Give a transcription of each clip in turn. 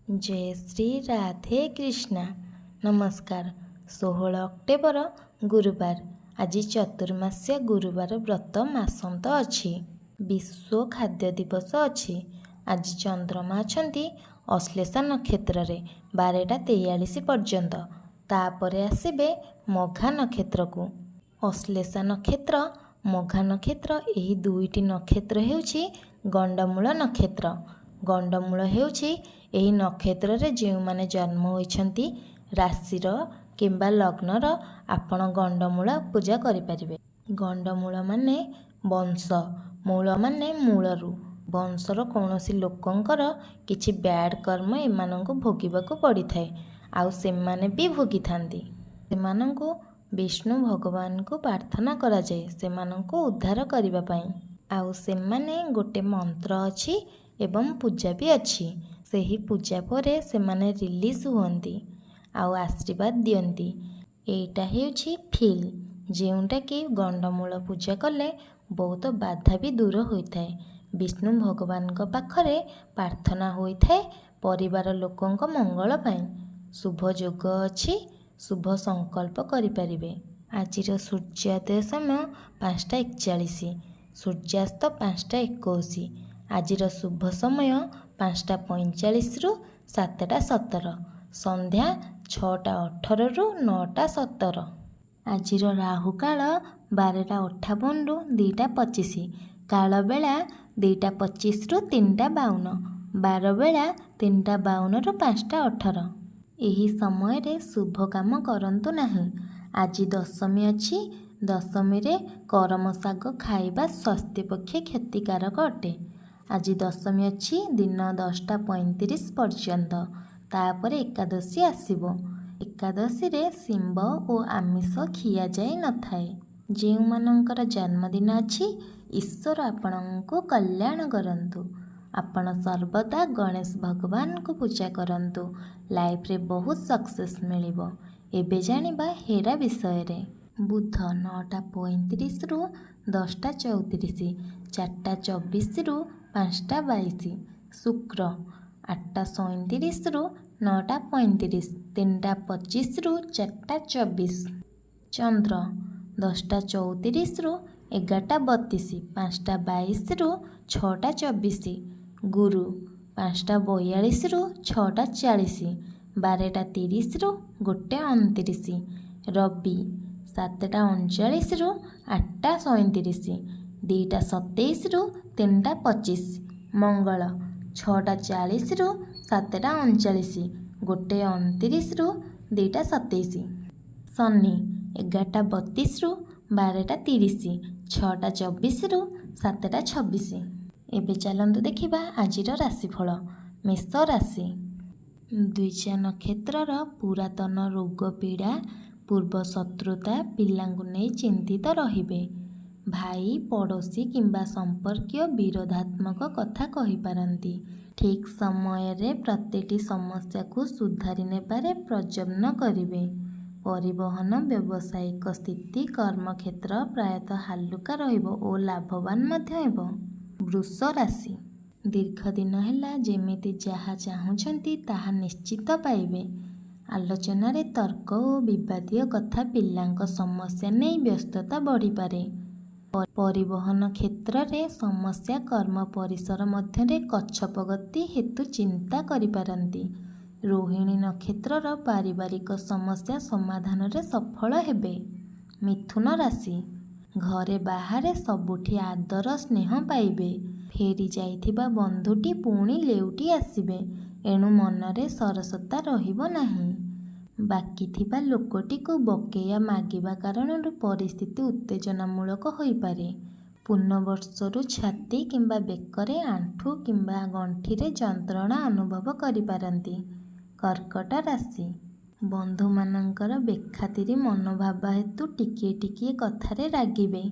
ଜୟ ଶ୍ରୀ ରାଧେ କ୍ରିଷ୍ଣା। ନମସ୍କାର। 16 ଅକ୍ଟୋବର ଗୁରୁବାର। ଆଜି ଚତୁର୍ମାସ୍ୟ ଗୁରୁବାର ବ୍ରତ ମାସନ୍ତ ଅଛି। ବିଶ୍ୱ ଖାଦ୍ୟ ଦିବସ ଅଛି। ଆଜି ଚନ୍ଦ୍ରମା ଅଛନ୍ତି ଅଶ୍ଳେଷା ନକ୍ଷତ୍ରରେ 12:43 ପର୍ଯ୍ୟନ୍ତ, ତାପରେ ଆସିବେ ମଘା ନକ୍ଷତ୍ରକୁ। ଅଶ୍ଳେଷା ନକ୍ଷତ୍ର, ମଘା ନକ୍ଷତ୍ର, ଏହି ଦୁଇଟି ନକ୍ଷତ୍ର ହେଉଛି ଗଣ୍ଡମୂଳ ନକ୍ଷତ୍ର। ଗଣ୍ଡମୂଳ ହେଉଛି ଏହି ନକ୍ଷତ୍ରରେ ଯେଉଁମାନେ ଜନ୍ମ ହୋଇଛନ୍ତି, ରାଶିର କିମ୍ବା ଲଗ୍ନର, ଆପଣ ଗଣ୍ଡମୂଳ ପୂଜା କରିପାରିବେ। ଗଣ୍ଡମୂଳ ମାନେ ବଂଶ, ମୂଳ ମାନେ ମୂଳରୁ। ବଂଶର କୌଣସି ଲୋକଙ୍କର କିଛି ବ୍ୟାଡ଼ କର୍ମ ଏମାନଙ୍କୁ ଭୋଗିବାକୁ ପଡ଼ିଥାଏ, ଆଉ ସେମାନେ ବି ଭୋଗିଥାନ୍ତି। ସେମାନଙ୍କୁ ବିଷ୍ଣୁ ଭଗବାନଙ୍କୁ ପ୍ରାର୍ଥନା କରାଯାଏ ସେମାନଙ୍କୁ ଉଦ୍ଧାର କରିବା ପାଇଁ। ଆଉ ସେମାନେ ଗୋଟେ ମନ୍ତ୍ର ଅଛି ଏବଂ ପୂଜା ବି ଅଛି। ସେହି ପୂଜା ପରେ ସେମାନେ ରିଲିଜ୍ ହୁଅନ୍ତି ଆଉ ଆଶୀର୍ବାଦ ଦିଅନ୍ତି। ଏଇଟା ହେଉଛି ଫିଲ୍, ଯେଉଁଟାକି ଗଣ୍ଡମୂଳ ପୂଜା କଲେ ବହୁତ ବାଧା ବି ଦୂର ହୋଇଥାଏ। ବିଷ୍ଣୁ ଭଗବାନଙ୍କ ପାଖରେ ପ୍ରାର୍ଥନା ହୋଇଥାଏ ପରିବାର ଲୋକଙ୍କ ମଙ୍ଗଳ ପାଇଁ। ଶୁଭ ଯୋଗ ଅଛି, ଶୁଭ ସଂକଳ୍ପ କରିପାରିବେ। ଆଜିର ସୂର୍ଯ୍ୟୋଦୟ ସମୟ 5ଟା 41, ସୂର୍ଯ୍ୟାସ୍ତ 5ଟା 21। ଆଜିର ଶୁଭ ସମୟ 5ଟା 45ରୁ 7ଟା 17, ସନ୍ଧ୍ୟା 6ଟା 18ରୁ 9ଟା 17। ଆଜିର ରାହୁକାଳ 12ଟା 58ରୁ 2ଟା 25, କାଳବେଳା 2ଟା 25ରୁ 3ଟା 52, ବାରବେଳା 3ଟା 52ରୁ 5ଟା 18। ଏହି ସମୟରେ ଶୁଭ କାମ କରନ୍ତୁ ନାହିଁ। ଆଜି ଦଶମୀ ଅଛି। ଦଶମୀରେ କରମ ଶାଗ ଖାଇବା ସ୍ୱାସ୍ଥ୍ୟ ପକ୍ଷେ କ୍ଷତିକାରକ ଅଟେ। ଆଜି ଦଶମୀ ଅଛି ଦିନ 10ଟା 35 ପର୍ଯ୍ୟନ୍ତ, ତାପରେ ଏକାଦଶୀ ଆସିବ। ଏକାଦଶୀରେ ଶିମ୍ବ ଓ ଆମିଷ ଖିଆଯାଇ ନଥାଏ। ଯେଉଁମାନଙ୍କର ଜନ୍ମଦିନ ଅଛି, ଈଶ୍ୱର ଆପଣଙ୍କୁ କଲ୍ୟାଣ କରନ୍ତୁ। ଆପଣ ସର୍ବଦା ଗଣେଶ ଭଗବାନଙ୍କୁ ପୂଜା କରନ୍ତୁ, ଲାଇଫରେ ବହୁତ ସକ୍ସେସ୍ ମିଳିବ। ଏବେ ଜାଣିବା ହେରା ବିଷୟରେ। ବୁଧ 9ଟା 35ରୁ 10ଟା 34, 4ଟା 24ରୁ 5ଟା 22। ଶୁକ୍ର 8ଟା 37ରୁ 9ଟା 35, 3ଟା 25ରୁ 4ଟା 24। ଚନ୍ଦ୍ର 10ଟା 34ରୁ 11ଟା 32, 5ଟା 22ରୁ 6ଟା 24। ଗୁରୁ 5ଟା 42ରୁ 6ଟା 40, 12ଟା 30ରୁ 1 29। ରବି 7ଟା 39ରୁ 8ଟା 37, 2ଟା 27ରୁ 3ଟା 25। ମଙ୍ଗଳ 6ଟା 40ରୁ 7ଟା 39, 1 29ରୁ 2ଟା 27। ଶନି 11ଟା 32ରୁ 12ଟା 30, 6ଟା 24ରୁ 7ଟା 26। ଏବେ ଚାଲନ୍ତୁ ଦେଖିବା ଆଜିର ରାଶିଫଳ। ମେଷ ରାଶି, ଦ୍ୱିଜା ନକ୍ଷତ୍ରର ପୁରାତନ ରୋଗ ପୀଡ଼ା, ପୂର୍ବ ଶତ୍ରୁତା, ପିଲାଙ୍କୁ ନେଇ ଚିନ୍ତିତ ରହିବେ। ଭାଇ, ପଡ଼ୋଶୀ କିମ୍ବା ସମ୍ପର୍କୀୟ ବିରୋଧାତ୍ମକ କଥା କହିପାରନ୍ତି। ଠିକ୍ ସମୟରେ ପ୍ରତିଟି ସମସ୍ୟାକୁ ସୁଧାରି ନେବାରେ ପ୍ରୟତ୍ନ କରିବେ। ପରିବହନ, ବ୍ୟବସାୟିକ ସ୍ଥିତି, କର୍ମକ୍ଷେତ୍ର ପ୍ରାୟତଃ ହାଲୁକା ରହିବ ଓ ଲାଭବାନ ମଧ୍ୟ ହେବ। ବୃଷ ରାଶି, ଦୀର୍ଘ ଦିନ ହେଲା ଯେମିତି ଯାହା ଚାହୁଁଛନ୍ତି ତାହା ନିଶ୍ଚିତ ପାଇବେ। ଆଲୋଚନାରେ ତର୍କ ଓ ବିବାଦୀୟ କଥା, ପିଲାଙ୍କ ସମସ୍ୟା ନେଇ ବ୍ୟସ୍ତତା ବଢ଼ିପାରେ। ପରିବହନ କ୍ଷେତ୍ରରେ ସମସ୍ୟା, କର୍ମ ପରିସର ମଧ୍ୟରେ କଚ୍ଛପ ଗତି ହେତୁ ଚିନ୍ତା କରିପାରନ୍ତି। ରୋହିଣୀ ନକ୍ଷତ୍ରର ପାରିବାରିକ ସମସ୍ୟା ସମାଧାନରେ ସଫଳ ହେବେ। ମିଥୁନ ରାଶି, ଘରେ ବାହାରେ ସବୁଠି ଆଦର ସ୍ନେହ ପାଇବେ। ଫେରି ଯାଇଥିବା ବନ୍ଧୁଟି ପୁଣି ଲେଉଟି ଆସିବେ, ଏଣୁ ମନରେ ସରସତା ରହିବ ନାହିଁ। ବାକି ଥିବା ଲୋକଟିକୁ ବକେୟା ମାଗିବା କାରଣରୁ ପରିସ୍ଥିତି ଉତ୍ତେଜନାମୂଳକ ହୋଇପାରେ। ପୂର୍ଣ୍ଣବର୍ଷରୁ ଛାତି କିମ୍ବା ବେକରେ, ଆଣ୍ଠୁ କିମ୍ବା ଗଣ୍ଠିରେ ଯନ୍ତ୍ରଣା ଅନୁଭବ କରିପାରନ୍ତି। କର୍କଟ ରାଶି, ବନ୍ଧୁମାନଙ୍କର ବେଖାତିରି ମନୋଭାବ ହେତୁ ଟିକିଏ ଟିକିଏ କଥାରେ ରାଗିବେ।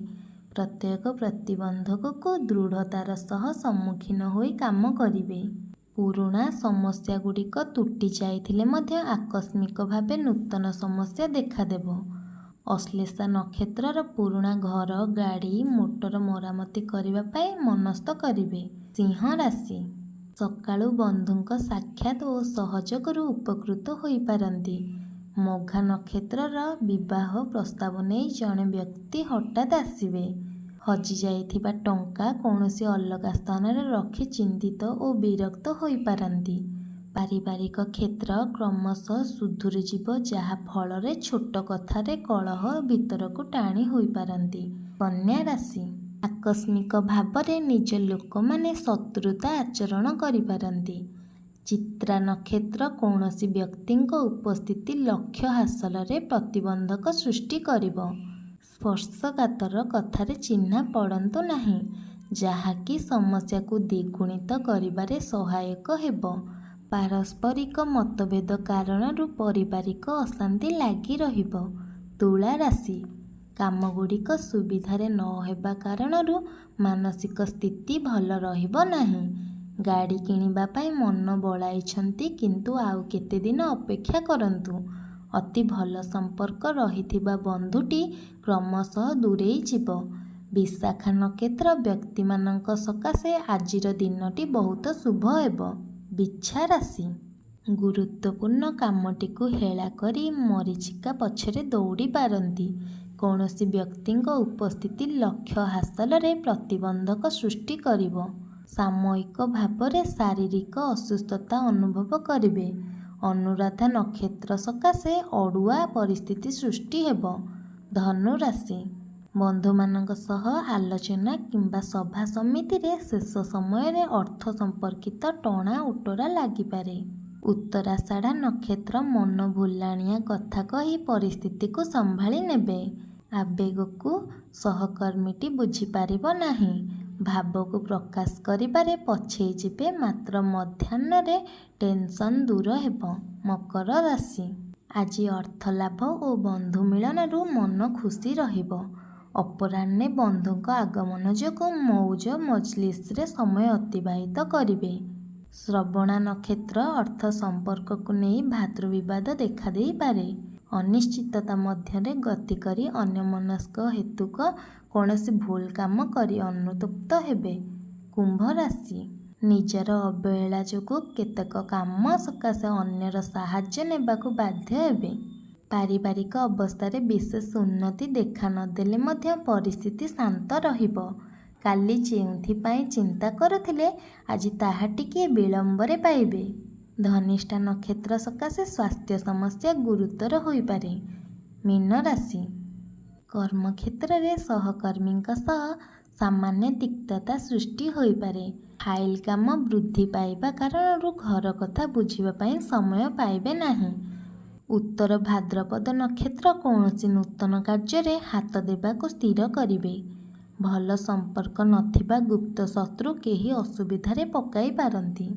ପ୍ରତ୍ୟେକ ପ୍ରତିବନ୍ଧକକୁ ଦୃଢ଼ତାର ସହ ସମ୍ମୁଖୀନ ହୋଇ କାମ କରିବେ। ପୁରୁଣା ସମସ୍ୟାଗୁଡ଼ିକ ତୁଟି ଯାଇଥିଲେ ମଧ୍ୟ ଆକସ୍ମିକ ଭାବେ ନୂତନ ସମସ୍ୟା ଦେଖାଦେବ। ଅଶ୍ଳେଷା ନକ୍ଷତ୍ରର ପୁରୁଣା ଘର, ଗାଡ଼ି, ମୋଟର ମରାମତି କରିବା ପାଇଁ ମନସ୍ଥ କରିବେ। ସିଂହ ରାଶି, ସକାଳୁ ବନ୍ଧୁଙ୍କ ସାକ୍ଷାତ ଓ ସହଯୋଗରୁ ଉପକୃତ ହୋଇପାରନ୍ତି। ମଘା ନକ୍ଷତ୍ରର ବିବାହ ପ୍ରସ୍ତାବ ନେଇ ଜଣେ ବ୍ୟକ୍ତି ହଠାତ୍ ଆସିବେ। ହଜିଯାଇଥିବା ଟଙ୍କା କୌଣସି ଅଲଗା ସ୍ଥାନରେ ରଖି ଚିନ୍ତିତ ଓ ବିରକ୍ତ ହୋଇପାରନ୍ତି। ପାରିବାରିକ କ୍ଷେତ୍ର କ୍ରମଶଃ ସୁଧୁରିଯିବ, ଯାହା ଫଳରେ ଛୋଟ କଥାରେ କଳହ ଭିତରକୁ ଟାଣି ହୋଇପାରନ୍ତି। କନ୍ୟା ରାଶି, ଆକସ୍ମିକ ଭାବରେ ନିଜ ଲୋକମାନେ ଶତ୍ରୁତା ଆଚରଣ କରିପାରନ୍ତି। ଚିତ୍ରା ନକ୍ଷତ୍ର କୌଣସି ବ୍ୟକ୍ତିଙ୍କ ଉପସ୍ଥିତି ଲକ୍ଷ୍ୟ ହାସଲରେ ପ୍ରତିବନ୍ଧକ ସୃଷ୍ଟି କରିବ। ସ୍ପର୍ଶକାତର କଥାରେ ଚିହ୍ନା ପଡ଼ନ୍ତୁ ନାହିଁ, ଯାହାକି ସମସ୍ୟାକୁ ଦ୍ୱିଗୁଣିତ କରିବାରେ ସହାୟକ ହେବ। ପାରସ୍ପରିକ ମତଭେଦ କାରଣରୁ ପାରିବାରିକ ଅଶାନ୍ତି ଲାଗି ରହିବ। ତୁଳା ରାଶି, କାମଗୁଡ଼ିକ ସୁବିଧାରେ ନ ହେବା କାରଣରୁ ମାନସିକ ସ୍ଥିତି ଭଲ ରହିବ ନାହିଁ। ଗାଡ଼ି କିଣିବା ପାଇଁ ମନ ବଳାଇଛନ୍ତି, କିନ୍ତୁ ଆଉ କେତେଦିନ ଅପେକ୍ଷା କରନ୍ତୁ। ଅତି ଭଲ ସମ୍ପର୍କ ରହିଥିବା ବନ୍ଧୁଟି କ୍ରମଶଃ ଦୂରେଇ ଯିବ। ବିଶାଖା ନକ୍ଷତ୍ର ବ୍ୟକ୍ତିମାନଙ୍କ ସକାଶେ ଆଜିର ଦିନଟି ବହୁତ ଶୁଭ ହେବ। ବିଛା ରାଶି, ଗୁରୁତ୍ୱପୂର୍ଣ୍ଣ କାମଟିକୁ ହେଳା କରି ମରୀଚିକା ପଛରେ ଦୌଡ଼ି ପାରନ୍ତି। କୌଣସି ବ୍ୟକ୍ତିଙ୍କ ଉପସ୍ଥିତି ଲକ୍ଷ୍ୟ ହାସଲରେ ପ୍ରତିବନ୍ଧକ ସୃଷ୍ଟି କରିବ। ସାମୟିକ ଭାବରେ ଶାରୀରିକ ଅସୁସ୍ଥତା ଅନୁଭବ କରିବେ। ଅନୁରାଧା ନକ୍ଷତ୍ର ସକାଶେ ଅଡ଼ୁଆ ପରିସ୍ଥିତି ସୃଷ୍ଟି ହେବ। ଧନୁ ରାଶି, ବନ୍ଧୁମାନଙ୍କ ସହ ଆଲୋଚନା କିମ୍ବା ସଭା ସମିତିରେ ଶେଷ ସମୟରେ ଅର୍ଥ ସମ୍ପର୍କିତ ଟଣା ଓଟରା ଲାଗିପାରେ। ଉତ୍ତରାଷାଢ଼ା ନକ୍ଷତ୍ର ମନ ଭୁଲାଣିଆ କଥା କହି ପରିସ୍ଥିତିକୁ ସମ୍ଭାଳି ନେବେ। ଆବେଗକୁ ସହକର୍ମୀଟି ବୁଝିପାରିବ ନାହିଁ। ଭାବକୁ ପ୍ରକାଶ କରିବାରେ ପଛେଇ ଯିବେ, ମାତ୍ର ମଧ୍ୟାହ୍ନରେ ଟେନସନ୍ ଦୂର ହେବ। ମକର ରାଶି, ଆଜି ଅର୍ଥଲାଭ ଓ ବନ୍ଧୁ ମିଳନରୁ ମନ ଖୁସି ରହିବ। ଅପରାହ୍ନେ ବନ୍ଧୁଙ୍କ ଆଗମନ ଯୋଗୁଁ ମଉଜ ମଜଲିସରେ ସମୟ ଅତିବାହିତ କରିବେ। ଶ୍ରବଣା ନକ୍ଷତ୍ର ଅର୍ଥ ସମ୍ପର୍କକୁ ନେଇ ଭାତୃବିବାଦ ଦେଖାଦେଇପାରେ। ଅନିଶ୍ଚିତତା ମଧ୍ୟରେ ଗତି କରି ଅନ୍ୟମନସ୍କ ହେତୁକ କୌଣସି ଭୁଲ କାମ କରି ଅନୁତପ୍ତ ହେବେ। କୁମ୍ଭ ରାଶି, ନିଜର ଅବହେଳା ଯୋଗୁଁ କେତେକ କାମ ସକାଶେ ଅନ୍ୟର ସାହାଯ୍ୟ ନେବାକୁ ବାଧ୍ୟ ହେବେ। ପାରିବାରିକ ଅବସ୍ଥାରେ ବିଶେଷ ଉନ୍ନତି ଦେଖା ନ ଦେଲେ ମଧ୍ୟ ପରିସ୍ଥିତି ଶାନ୍ତ ରହିବ। କାଲି ଯେଉଁଥିପାଇଁ ଚିନ୍ତା କରୁଥିଲେ, ଆଜି ତାହା ଟିକିଏ ବିଳମ୍ବରେ ପାଇବେ। ଧନିଷ୍ଠା ନକ୍ଷତ୍ର ସକାଶେ ସ୍ୱାସ୍ଥ୍ୟ ସମସ୍ୟା ଗୁରୁତର ହୋଇପାରେ। ମୀନ ରାଶି, କର୍ମକ୍ଷେତ୍ରରେ ସହକର୍ମୀଙ୍କ ସହ ସାମାନ୍ୟ ତିକ୍ତତା ସୃଷ୍ଟି ହୋଇପାରେ। ଫାଇଲ କାମ ବୃଦ୍ଧି ପାଇବା କାରଣରୁ ଘର କଥା ବୁଝିବା ପାଇଁ ସମୟ ପାଇବେ ନାହିଁ। ଉତ୍ତର ଭାଦ୍ରପଦ ନକ୍ଷତ୍ର କୌଣସି ନୂତନ କାର୍ଯ୍ୟରେ ହାତ ଦେବାକୁ ସ୍ଥିର କରିବେ। ଭଲ ସମ୍ପର୍କ ନଥିବା ଗୁପ୍ତ ଶତ୍ରୁ କେହି ଅସୁବିଧାରେ ପକାଇ ପାରନ୍ତି।